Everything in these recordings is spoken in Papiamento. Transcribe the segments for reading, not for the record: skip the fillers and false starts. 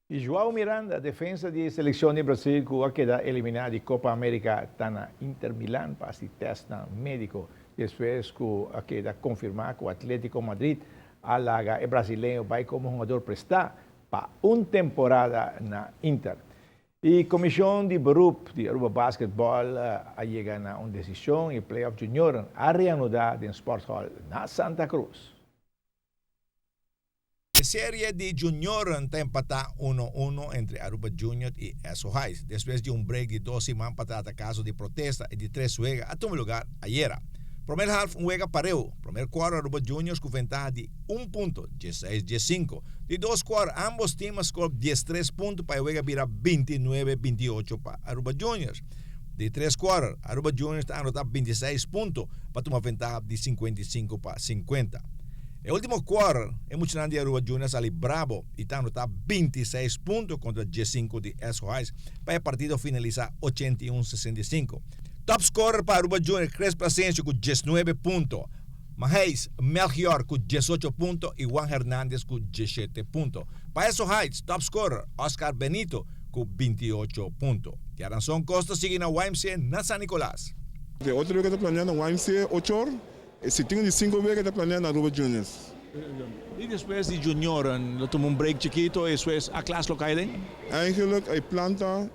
Y Joao Miranda, defensa di seleccion di Brasil cu a keda elimina di Copa America, ta na Inter Milan pa haci testnan medico despues cu a keda confirma cu Atletico Madrid a laga e brasileño bay como hungador presta pa un temporada na Inter. E comision di beroep di Aruba Basketball a yega na un decision y Playoff Junioren a reanuda den Sporthall na Santa Cruz. E serie di junioren ta empatá uno uno entre Aruba Junior i Esso Highs. Despues di un break di dos siman pa trata kaso di protesta e di tres wega a tuma lugar ayera. Promer half un wega pareu. Promer kuarto Aruba Juniors ku ventaha di un punto, diesseis diessinko. Di dos kuarto ambos team a skor diestres punto pa e wega bira bintinuebe bintiocho pa Aruba Juniors. Di tres kuarto Aruba Juniors ta anotá bintiseis punto pa tuma ventaha di sinkuentisinko pa sinkuenta. E ultimo quarter, e muchanan di Aruba Junior a sali brabo y ta anota 26 punto contra 15 di Esso Highs pa e partido finalisa 81-65. Top scorer pa Aruba Junior Chris Placencio cu 19 punto, Maheis Melchior cu 18 punto y Juan Hernandez cu 17 punto. Pa Esso Heights, top scorer Oscar Benito cu 28 punto. Diaranson Costa sigui na YMCA na San Nicolas. E otro wega ta planea na YMCA ocho or. E sitingo di cinco wega ta planea na Aruba Juniors. Y despues di junioren lo tuma un break chikito y despues a klas lo cay den? Eigenlijk e plan ta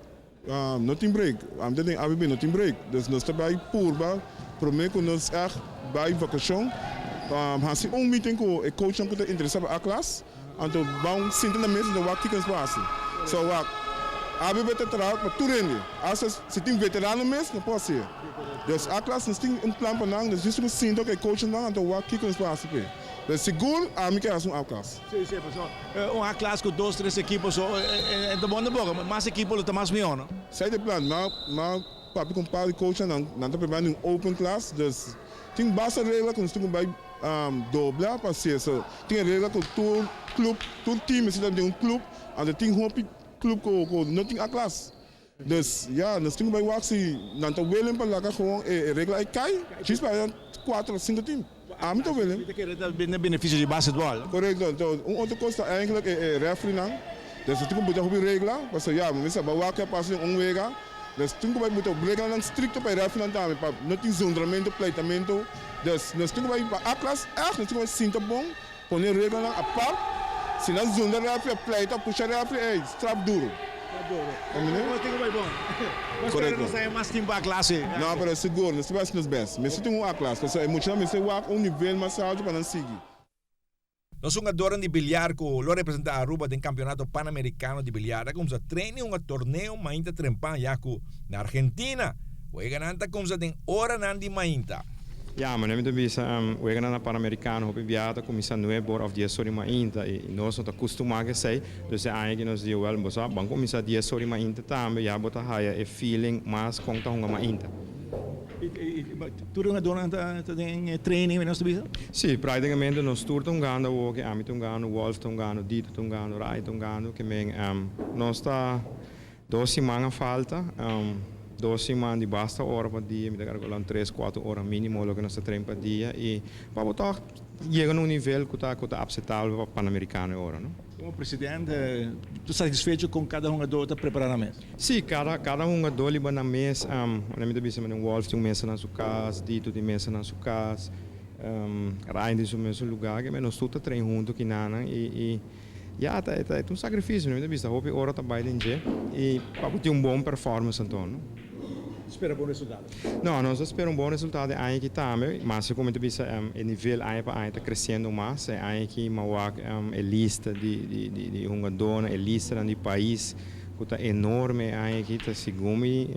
no tin break. Ami ta den ABB no tin break. Dus nos ta bay purba prome cu nos echt bay vacacion haci un meeting cu e coachnan cu ta interesa pa A klas. Anto ban sinta na mesa anto wak kiko nos por hasi. So wak, ABB ta traha pa tur hende. Asta si tin veterano mes no por hasié. Dus a klas nos tin un plan pa nan, nos djis ku sinta ku e coachnan anto wak kiko nos por hasi p'e. Pero sigur ami ke hasi un A klas. Sí, sí, pasobra un A klas ku dos, tres ekipo so e ta bon tampoco. Mas ekipo lo ta mas mihó, no? Esei ta e plan. Ma ma papia ku un par di coachnan, nan nan ta prepara di un open klas, dus tin basta regla ku nos tin ku bai Dobla pa sesa. Tin e regla ku tur club, tur team mester ta den un club, anto tin hopi club ku no tin A klas. Dus ya, nos tin ku bai wak si nan ta willing pa laga gewoon e regla ei kai, djis pa haña kuater of sinku team. Ami ta willing. Mi ta kere ta na benefisio di basketball. Korekto. Anto un otro kos ta eigenlijk e referee-nan. Dus nos tin ku buta hopi regla, pasobra ya, mi sa bai wak ke a pasa den un wega. Nos tin ku bai buta reglanan strikto pa e referee-nan tambe, pa no tin zundramentu, pleitamentu. Dus nos tin ku bai pa atras ègt nos tin ku bai sinta bon, pone reglanan apart, si nan zunda refri a pleita a pusha refri ey straf duro. Straf duro. Nos tin ku bai bon. Nos spera nos haña mas tin pa A klas. No pero sigur nos tin bai hasi nos bes. Mester tin un A klas pasobra e muchanan mester wak un nivel mas alto pa nan sigui. Nos hungadornan di biliar cu lo representa Aruba den Campeonato Panamericano di Biliar a cumsa train y hunga torneo mainta trempan ya cu na Argentina weganan ta cumsa den oranan di mainta. Ya, manera mi ta bisa, weganan na Panamericano hopi biaha ta cuminsa nuebe or of dies or di mainta y nos no ta custuma cu esey, dus e aña aki nos di wel bo sa ban cuminsa dies or di mainta tambe ya bo ta haya e feeling mas con ta hunga mainta. Tur hungadornan ta den training nos ta bisa? Si, práktikamente nos tur ta hungando awor ke ami ta hungando, Wolf ta hungando, Dito ta hungando, Ray ta hungando, ke men nos ta dos siman a falta, dos siman di basta ora pa dia, mi ta kalkula un tres, kuater ora mínimo loke nos ta train pa dia i pa bo tòg yega na un nivel ku ta ku ta apsetabel pa Panamericano e ora, no. Komo presidente, ta satisfecho kon kada hungador ta prepará nan mes? Sí, kada kada hungadó liba nan mes. Ora mi ta bisa manera Wolf tin un mesa na su kas, Dito tin mesa na su kas, Ryan tin su mesun lugá, ke nos tur ta train huntu kinanan i i ya ta e ta un sakrifisio, mi ta bisa hopi ora ta bai den dje i pa bo tin un bon performance anto, no. Spera bon resultado? No, nos ta spera un bon resultado e aña aki tambe, mas como mi ta bisa e nivel aña pa aña ta creciendo mas, e aña aki mi a wak e lista di di di hungadónan, e listanan di pais cu ta enorme e aña aki, ta segun mi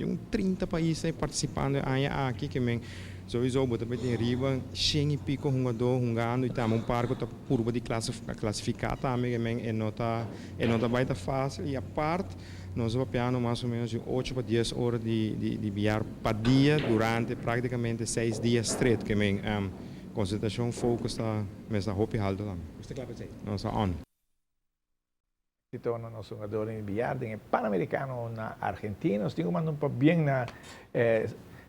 un trinta pais ta participando e aña aki, ke men sowiso bo ta bay tin riba shen y pico hungadó hungando y tambe un par cu ta purba di clasifica tambe, ke men e no ta e no ta bay ta facil y apart. Nos ta papiando mas o menos di ocho pa dies ora di di biar pa dia durante praktikamente seis dia stret ke men konsentrashon focus ta mester hopi halto tambe. Nos ta kla pa esei. Nos ta on. Éxito na nos hungadornan di biar den e Panamericano na Argentina. Nos tin ku manda un pabien na.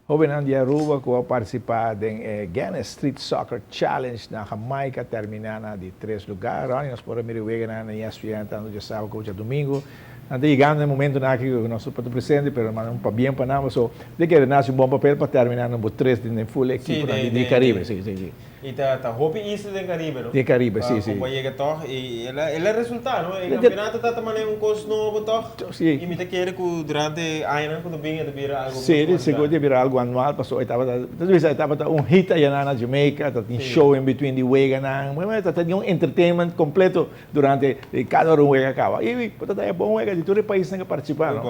Hobennan di Aruba cu a participa den e Guinness Street Soccer Challenge na Jamaica a termina na di 3 lugar. Ronnie, nos por a mira wega na ESPN tanto diasabra como diadomingo. Nan ta yegando e momento na aki cu nos por ta presente, pero manda un pabien pa nan, so di kere nan haci un bon papel pa termina number 3 den full ekipo di Caribe. Si. Y ta hopi isla den Caribe, no? Den Caribe, si. Pa yega toch, y el a resulta, no? E campeonato ta manera un cos nobo toch? Si. Y mi ta kere cu durante añanan cu ta bin e ta bira algo Si, mucho sigur mas ta bira algo anual, paso e tabata, ta bisa, e tabata un hit allá na Jamaica, ta tin show in between di weganan, bueno, ta tin un entertainment completo durante cada ora un wega caba. Y ta bon wega di tur e paisnan cu participa, no?